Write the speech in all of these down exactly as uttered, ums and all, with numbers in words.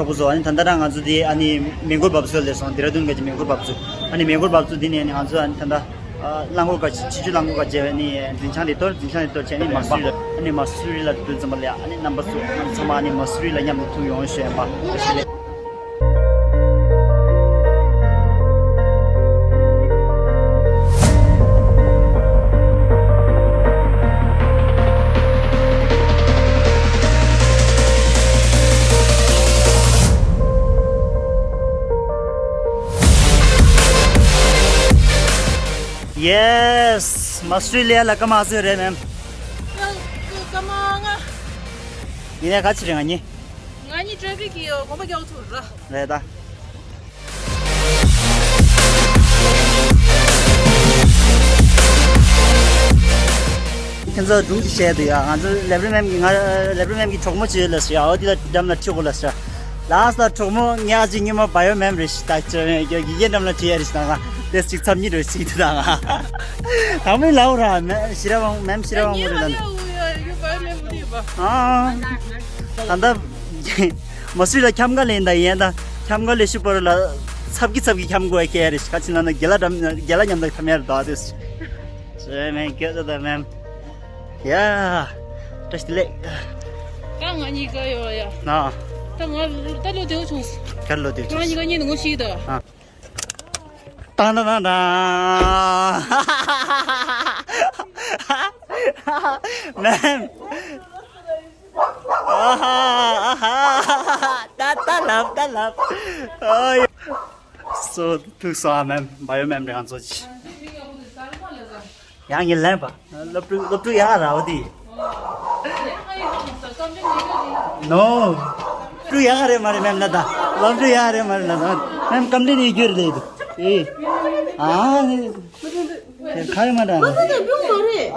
གྲོགས་པོ་ཚོ། ཨ་ནི་ད་ལྟ་རང་ང་ཚོ་དེ་ཨ་ནི་མེ་འཁོར་འབབ་ཚུགས་ལ་སླེབས་སོང་། ལྡེ་ར་ལྡུན་གྱི་མེ་འཁོར་འབབ་ཚུགས། ཨ་ནི་མེ་འཁོར་འབབ་ཚུགས་དེ་ནས་ཨ་ནི་ང་ཚོ་ཨ་ནི་ད་ལྟ་ཨ་རླངས་འཁོར་ག་ཆི་ཆུ་རླངས་འཁོར་ག་བརྗེ་བས་ནི་འཛིན་བྱང་དེ་གཏོར། འཛིན་བྱང་དེ་གཏོར་བྱས་ནི་མ་སུ་རི་ལ། ཨ་ནི་མ་སུ་རི་ལ་འགྲོ་དུས་ཙམ་པ་ལ་ཡ། ཨ་ནི་རྣམ་པ་ཚོ་ང་ཚོ་ཚང་མ་ཨ་ནི་མ་སུ་རི་ལ་མཉམ་དུ་ཐུག་ཡོང་ཞེས་པ། Yes, Australia ལ་ཀ་མ་ཟོས་རེད་མེམ། ཀ་མ་ང་། ཡིན་ནའི་ག་ཅི་རེད་ང་གཉིས། ང་གཉིས་ཊེ་ཕིག་གི་གོམ་པ་རྒྱག་ཐུབ་ར། རེད་ད། ཁྱེད་ཚོ་སྒྲུང་ཅིག་བཤད་འདུག་ཡ། ང་ཚོ་ལེབ་རི་མེམ་གྱི་ང་ལེབ་རི་མེམ་གྱི་གྲོགས་མོ་ཅིག་ཡོད་ལ་ཟེར་ཡ། འོ་དེ་ལ་འགྲམ་ལ་ཁྲིད་དགོས་ལ་ཟེར། ལགས་སོ། གྲོགས་མོ་ངའི་ཨ་ཅེ་སྔོན་མ་བ་ཡོ་མེམ་རེད་ཤི། ད་ཅི་རེད་ཡ། ཡི་གེ་འགྲམ་ལ་བྲིས་ཡ་རེད་ཤི། ད་ང་དེ་ཅིག་ཚབ་གཉིས་རེད་ཅིག་དུ་ད་ང་དང་པོའི་ལའོ་ར་མེ་ཤི་ར་བང་མེམ་ཤི་ར་བང་མོ་རེད་ད། ཨ་ད་ལྟ་མ་སུའི་ལ་འཁྱམ་ག་ལེན་ད་ཡན་ད་འཁྱམ་ག་ལེ་ཤི་པར་ལ་ཚབ་ཀྱི་ཚབ་ཀྱི་འཁྱམ་དགོས་ཡ་ཁྱེད་རེད་ཤི། ཁ་ཅི་ན་ན་རྒྱ་ལ་འགྲམ་རྒྱ་ལ་མཉམ་ད་འཁྱམ་ཡ་རེད་ད། དེ་ཤི་མེ་གེ་ད་ད་མེམ། ཡ། བཀྲ་ཤིས་བདེ་ལེགས། ཀ་ང་གཉིས་ཀ་ཡོད་ཡ། ན། ད་ང་ད་ལོ་དེའུ་བྱུང་སོང་། ག་ལོ་དེའུ་ང་བྱུང་གཉིས་ཀ་གཉིས་ནས་ངོ་ཤེས་ད། ཨ། ཏང་ཏང་ཏང་ཏང་། མེམ། ཨ་ཧ་ཨ་ཧ། ད་ད་ལབ་ད་ལབ། ཨ་ཡ། སོ་ཐུག་སོང་ཨ་མེམ། བ་ཡོ་མེམ་རེད་ང་ཚོ་ཅི། ཡང་ངས་ལན་པ། སློབ་ཕྲུག་སློབ་ཕྲུག་ཡག་ར་བ་དེ། ནོ། སློབ་ཕྲུག་ཡག་རེད་མ་རེད་མེམ་ན་ད། སློབ་ཕྲུག་ཡག་རེད་མ་རེད་ན་ད། མེམ་ཀམ་པི་ལེན་ཡོད་རྒྱུ་རེད་ལེ་དེ། ཨེ། ཨ་ནི། དེ་ཁ་ཡོད་མ་འདྲ་ན།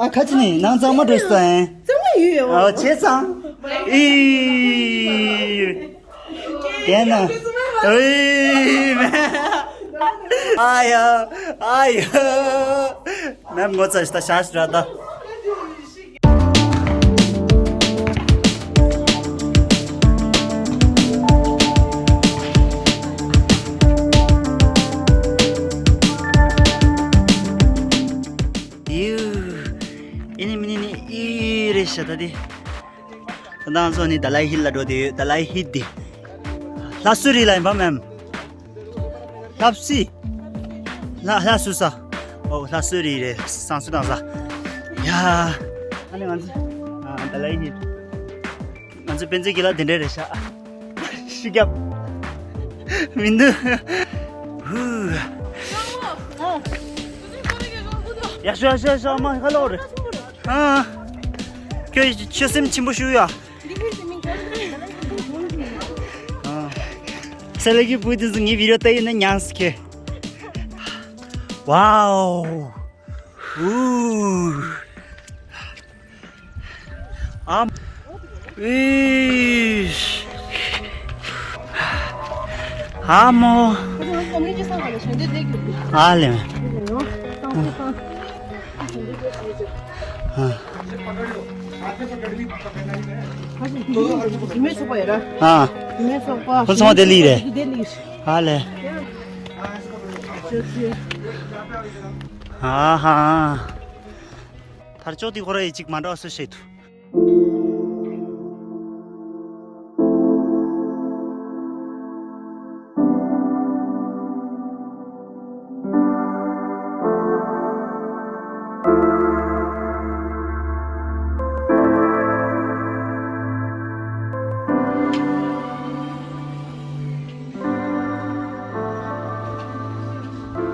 ཨ་ཁ་ཅི་ནི་ནང་ཚང་མ་འགྲོ་སོང་ཨེ། ཚང་མ་ཡོད་ཡོད། ཨ་བྱས་ཙང་། ཨི། དེ་ན། ཨི། ཨ་ཡ། ཨ་ཡ། མེམ་ངོ་ཚ་ཞིག་ད་ཤ་ཞིག་ར་ད། ཡུ། ཨེ་ནི་མི་ནི་ནི་ཨི་རེད་ཤ་ད་དེ། ད་ང་ཚོ་ནི་ཏཱ་ལའི་ཧིལ་ལ་འགྲོ་དེ་ཡོད། ཏཱ་ལའི་ཧིལ་དེ། ལྷ་སུ་རི་ལ་ཡིན་པ་མེམ། ལྷ་སི། ལྷ་ལྷ་སུ་ས། ཨོ་ལྷ་སུ་རི་རེད། བསང་གསོལ་བཏང་ས། ཡ། ཨ་ནི་ང་ཚོ། ཨ་ཏཱ་ལའི་ཧིལ། ང་ཚོ་དཔེ་མཛོད་དཀྱིལ་ལ་དེ་འདྲས་རེད་ཤག་ཤི་རྒྱབ། མི་འདུག་ཧུ། ཡ་ཤོ་ཡ་ཤོ་ཡ་ཤོ་མ་ཧ་ལོ་རེད། ཨ། ཁྱོད་ཆོད་སེམས་ཆེན་པོ་ཞུ་ཡ། ཨ། སེ་ལ་གི་བུ་དེ་ཚོ་ངའི་བི་ཌིའོ་ལྟ་ཡིན་ན་ཉན་སི་ཁེ། ཝའོ། ཧུ། ཨམ། ཨིཤ། ཨ་མོ། ཨ་ལེ། ཨ། ཨ། ཁོ་ཚང་མ་དེ་ལི་རེད། ཨ་ལེ། ཨ་ཧ། ཐར་ཅོག་དེ་ཁོ་ར་ཡི་གཅིག་མ་འདྲ་བ་སུ་ཤེས་ཐུབ།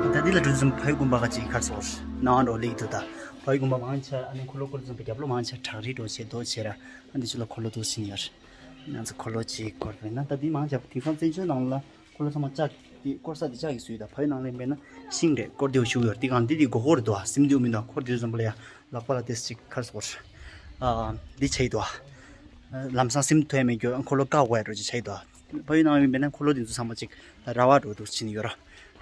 ད་འདི་ལ་འགྲོ་དུས་ཙམ་ཕ་ཡུལ་དགོན་པ་ག་ཅིག་ཁར་སོང་ནང་འགྲོ་ལེགས་འདུག་ད་ཕ་ཡུལ་དགོན་པ་མང་ཆེ་ཨ་ནི་འཁོར་ལོ་བསྐོར་དུས་ཙམ་པ་རྒྱབ་ལོགས་མང་ཆེ་བྲག་རི་འགྲོ་བྱེད་རྡོ་བྱེད་ར། ཨ་འདི་ཚོ་ལ་འཁོར་ལོ་འདུག་ཕྱིན་ཡོད་རེད། ང་ཚོ་འཁོར་ལོ་གཅིག་བསྐོར་བས་ན་ད་འདི་མང་ཆེ་དེང་སང་བཙན་བྱོལ་ནང་ལ་འཁོར་ལོ་ཚང་མ་ལྕགས་ཀྱི་བསྐོར་ས་དེ་ལྕགས་ཀྱི་བཟོས་ད། ཕ་ཡུལ་ནང་ལ་ཡིན་པས་ན་ཤིང་རེད། བསྐོར་དེ་བ་ཞུ་ཡོད་རེད། དེ་གང་འདི་དེ་སྒོར་སྒོར་རེད་འདུག་ཨ། སིམ་དེ་འོ་མི་འདུག་འཁོར་དེ་ཙམ་པ་ལ་ཡ་ལག་པ་ལ་དེ་ཅིག་ཁར་སོར། ཨ་འདི་ཆ་ཡི་འདུག་ཨ། ལམ་སང་སིམ་ཐོན་མེད་རྒྱུ་འཁོར་ལོ་བཀག་དགོས་ཡ་འགྲོ་ཅིག་ཆ་ཡི་འདུག་ཨ། ཕ་ཡུལ་ནང་ཡིན་པས་ན་འཁོར་ལོ་དེ་ཚོ་ཚང་མ་ཅིག་ར་བ་འགྲོ་འདུག་ཕྱིན་ཡོད་ར།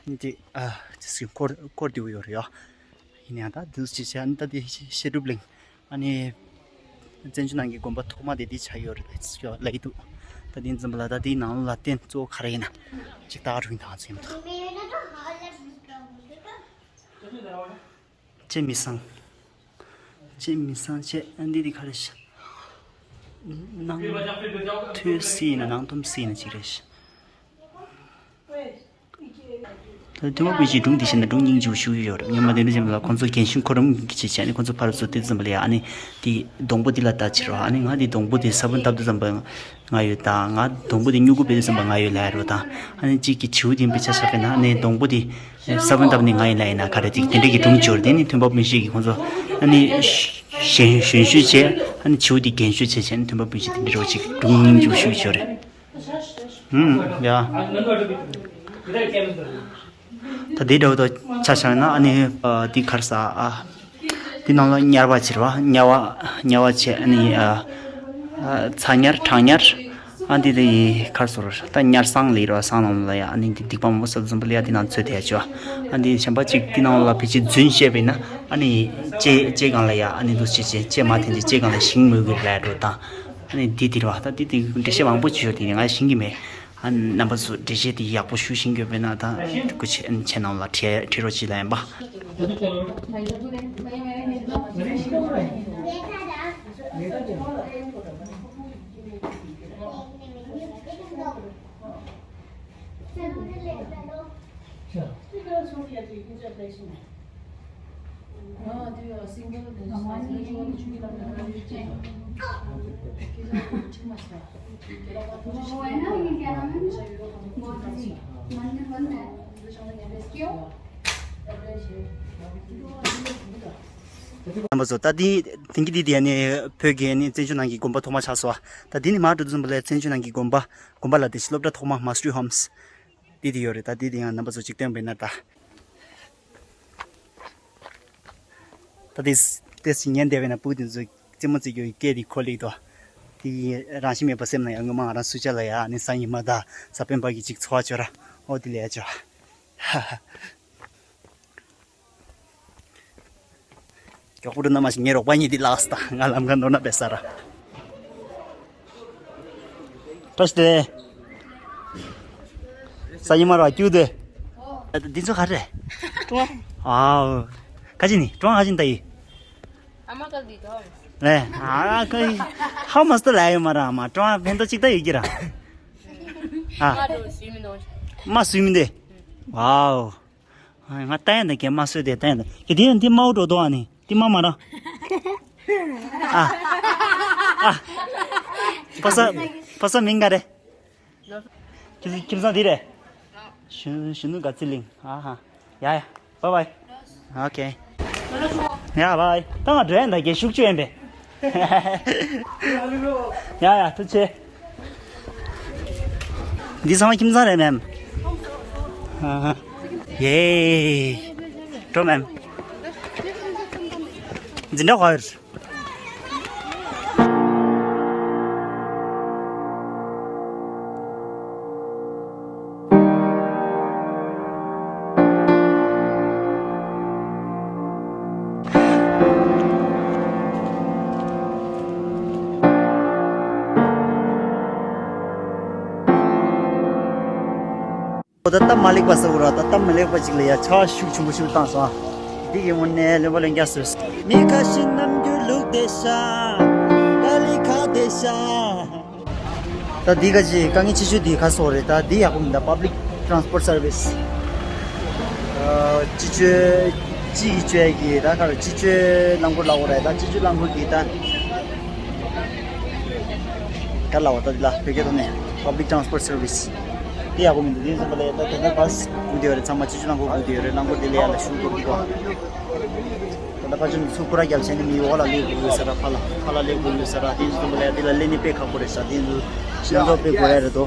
འདི་ཨ་དེ་ཅིག་འཁོར་འཁོར་དེ་བ་ཡོད་རེད་ཡ། ཡིན་ཡང་ད་འདུག་ཅེས་བྱས་ཨ་ནི་ད་དེ་བཤད་སྒྲུབ་གླིང་ཨ་ནི་བཙན་བྱོལ་ནང་གི་དགོན་པ་ཐོག་མ་དེ་འདི་ཆགས་ཡོད་རེད་ལབ་ཡི་འདུག་ད་ ད་དེ་འཛིན་པ་ལ་ད་དེའི་ནང་ལ་བརྟེན་གཙོ་བོ་ག་རེ་ཡིན་ན་ཅིག་ད་རུང་ད་ཚོད་མི་འདུག་ཅེས་མི་གསང་། ཅེས་མི་གསང་ཅེས་ཨ་འདི་འདི་ག་རེ་ཤ། ནང་ཐོས་སྲིད་ན་ནང་དོམ་སྲིད་ན་ཅིག་རེད་ཤ། ད་ཐུན་མོང་དཔེ་ཆའི་སྒྲུང་འདི་བཤད་ན་སྒྲུང་སྙིང་རྗེ་པོ་ཞུ་གི་ཡོད་རེད། ངས་མ་དེ་འདྲ་བྱས་ན་ལ་ཁོང་ཚོ་རྒན་གཞོན་ཁོ་རང་གི་བྱེད་བྱས་ནས་ཁོང་ཚོ་ཕར་ཚུར་དེ་ཙམ་པ་ལ་ཡ་ཨ་ནི་དེ་སྡོང་པོ་འདི་ལ་ལྟ་ཕྱིར་རོ། ཨ་ནི་ང་དེ་སྡོང་པོ་དེ་ས་བོན་བཏབ་དུས་ཙམ་པ་ང་ཡོད་ད། ང་སྡོང་པོ་དེ་སྨྱུ་གུ་སྤེལ་དུས་ཙམ་པ་ང་ཡོད་ལབ་ཡ་རེད་ད། ཨ་ནི་གཅིག་གི་བྱིའུ་དེ་དཔེ་ཆ་བཞག་པས་ན་ཨ་ནི་སྡོང་པོ་དེ་ས་བོན་བཏབ་ནས་ང་ཡིན་ལབ་ཡིན་ན་ག་རེ་དེ་དེ་འདྲ་གི་སྒྲུང་བྱས་རེད། དེ་ནི་ཐུན་པ་སྤུན་བཞི་གིས་ཁོང་ཚོ་ཨ་ནི་གཞོན་གཞོན་ཤོས་བྱས་ཨ་ནི་བྱིའུ་དེ་རྒན་ཤོས་བྱས་བྱས་ནས་ཐུན་པ་སྤུན་བཞི་དེ་འདྲ་རོ་ཅིག་སྒྲུང་སྙིང་རྗེ་པོ་ཞུ་གི་ཡོད་རེད། ཧུམ། ཡ། ད་དེ་འདྲ་བོ་དང་ཆ་བཞག་ན་ཨ་ནི་ཨ་དེ་གར་ས་ཨ་དེ་ནང་ལ་དམྱལ་བ་བྱེད་ར་དམྱལ་བ་དམྱལ་བ་བྱེད། ཨ་ནི་ཨ་ཨ་ཚ་དམྱལ་གྲང་དམྱལ་ཨ་འདི་དེ་གར་སོ་ར་ད་དམྱལ་སྲང་ལས་ར་སྲང་ནང་ལ་ཡ་ཨ་ནི་འདི་སྡིག་པ་མང་པོ་བསགས་འཛོམས་པ་ལ་ཡ་དེ་ནང་ཚོད་དེ་ཡ་ཅོ། ཨ་འདི་གཞན་པ་གཅིག་དེ་ནང་ལ་ཕལ་ཆེར་རྫུན་བཤད་པས་ན་ཨ་ནི་ལྕེ་ལྕེ་སྒང་ལ་ཡ་ཨ་ནི་འདུག་བྱེད་བྱེད་ལྕེ་མ་འཐེན་ཅེས་ལྕེ་སྒང་ལ་ཞིང་མོས་གུས་ར་འགྲོ་དང་། ཨ་ནི་འདི་དེ་རེད་བ། ད་འདི་དེ་འགྲེལ་བཤད་མང་པོ་བྱས་ཡོད་དེ་ང་ཤེས་ཀྱི་མེད། ཨ་ནི་རྣམ་པ་ཚོ་འགྲེལ་བཤད་དེ་ཡག་པོ་ཞུ་ཤེས་ཀྱི་ཡོད་པས་ན་ད་སྐུ་མཁྱེན་ཁྱེད་རྣམས་ལ་ཁྲེལ་ཁྲེལ་རོགས་གྱིས་ལ་ཡིན་པ། རྣམ་པ་ཚོ་ད་འདི་དེང་གི་འདི་དེ་ནི་བཙན་བྱོལ་ནང་གི་དགོན་པ་ཐོག་མ་ཆགས་སོ། ད་འདི་ནི་མར་འགྲོ་དུས་ཙམ་པ་ལ་བཙན་བྱོལ་ནང་གི་དགོན་པ་དགོན་པ་ལ་དེ་སློབ་གྲྭ་ཐོག་མ་Mastery Homes འདི་དེ་ཡོད་རེད། ད་འདི་དེ་ཡང་རྣམ་པ་ཚོ་གཅིག་སྟོན་པས་ན་ད། ད་དེ་དེ་ཞིག་ཉན་བསྡད་པས་ན་སྤུ་གུ་དེ་ཚོ་རྩེད་མོ་རྩེ་རྒྱུ་ཡི་སྐད་དེ་གོ་ལེགས་དོ། དེ་ཡི་རང་བཞིན་མེད་པ་སེམས་ན་ཡང་ངོ་མ་ང་རང་སུ་ཆ་ལ་ཡ་ཨ་ནི་སང་ཉི་མ་ད་ས་པན་པ་གི་ཅིག་འཚོ་བ་བཅོ་ར་ཨོ་དེ་ལས་ཡ་བཅོ། མགྱོགས་པོ་འགྲོ་ན་མ་ཤི་ངའི་རོགས་པ་གཉིས་འདི་ལགས་སོ། ད་ང་ལམ་ཁ་ནོར་ན་བས་ས་ར། བཀྲ་ཤིས་བདེ་ལེགས། ས་ཉི་མ་ར་ཀྱུ་དེ། འདི་ཚོ་ག་རེ། ཀྲུང་ཨ། ཨའོ། ཁ་ཅི་ནི་ཀྲུང་ཨ་ཁ་ཅི་ནི་ད་ཡི། ཨ་མ་ཀལ་དི་ཏོ། ལེ། ཨ་ཀ་ཧ་མ་སྟ་ལ་ཡོད་མ་ར་མ་ཀྲུང་ཨ་ཕན་ཐོགས་ཅིག་ད་ཡོད་ཀྱི་ར། ཨ། མ་སུའི་མི་འདི། ཝའོ། ང་ལྟ་ཡ་འདི་གས་མ་སོས་དེ་ལྟ་ཡ་འདི་གས་དེ་འདི་མའོ་འགྲོ་དོ་ཨ་ནི་འདི་མ་མ་ར། ཨ། ཨ། ཕ་ས་ཕ་ས་མིང་ག་རེ། ཁྱིམ་ཁྱིམ་ཚང་འདི་རེད། གཞོན་གཞོན་ནུ་དགའ་ཚིལ་གླིང་། ཨ་ཧ། ཡ་ཡ། བཱའི་བཱའི། ཨོ་ཁེ། ཡ་བཱའི། ད་ང་འགྲོ་ཡ་འདི་གས་ཤུགས་ཆུ་ཡིན་པས། ཡ་ཡ་ཐུགས་ཆེ། འདི་ཚང་མ་ཁྱིམ་ཚང་རེད་མེམ། ཨ་ཧ། ཡེ། འགྲོ་མེམ། འཛིན་གྲྭ་ག་རེ། ཨོ་ད་སྟབས་མ་ལེགས་པ་ཟེར་བ་ར། ད་སྟབས་མ་ལེགས་པ་ཅིག་ལ་ཡ་ཆར་པ་ཤུགས་ཆེན་པོ་ཞིག་བཏང་སོང་ཨ། འདི་གི་སྔོན་ནས་ལོན་པ་ལོན་རྒྱག་སོང་། མི་ཁ་ཤས་རྣམ་འགྱུར་ལུགས་བདེ་ཤག་ཏ་ལི་ཁ་བདེ་ཤག་ད་འདི་ག་ཅི་དཀའ་ངལ་ཆེ་ཤོས་འདི་ག་སོགས་རེད། ད་འདི་ཡག་པོ་མི་འདུག Public Transport Service། ཨ་སྤྱི་སྤྱོད་སྤྱི་ཡི་སྤྱོད་ཀྱི་ད་ག་རེ་སྤྱི་སྤྱོད་རླངས་འཁོར་ལབ་དགོས་རེད། ད་སྤྱི་སྤྱོད་རླངས་འཁོར་གྱི་ད་ག་ལབ་དགོས་ད་འདི་ལ་བོད་སྐད་ཐོག་ནས་Public Transport Service། དེ་ཡག་པོ་མི་འདུག་དེ་ཙམ་པ་ལས་ད་དེ་འདྲ་བཱས་སྒུག་བསྡད་ཡོད་རེད། ཚང་མ་སྤྱི་སྤྱོད་རླངས་འཁོར་སྒུག་བསྡད་ཡོད་རེད། རླངས་འཁོར་དེ་ལ་ཡར་ལ་ཤུགས་རྒྱག་གི་འདུག་ད་ལྟ་ཕལ་ཆེར་ཚུར་སྐུ་ར་རྒྱབ་བྱས་ནས་མི་འོག་ལ་སླེབས་དགོས་ཡོད་ས་ར། ཕར་ལ་ཕར་ལ་སླེབས་དགོས་ཡོད་ས་ར། དེ་ཚོ་ཙམ་པ་ལ་ཡ་དེ་ལ་སླེབས་ནི་དཔེ་ཁག་པོ་རེད་ཤག་དེ་ཚོ་ཤིང་བཟོ་དཔེ་དགོས་ཡ་རེད་དོ།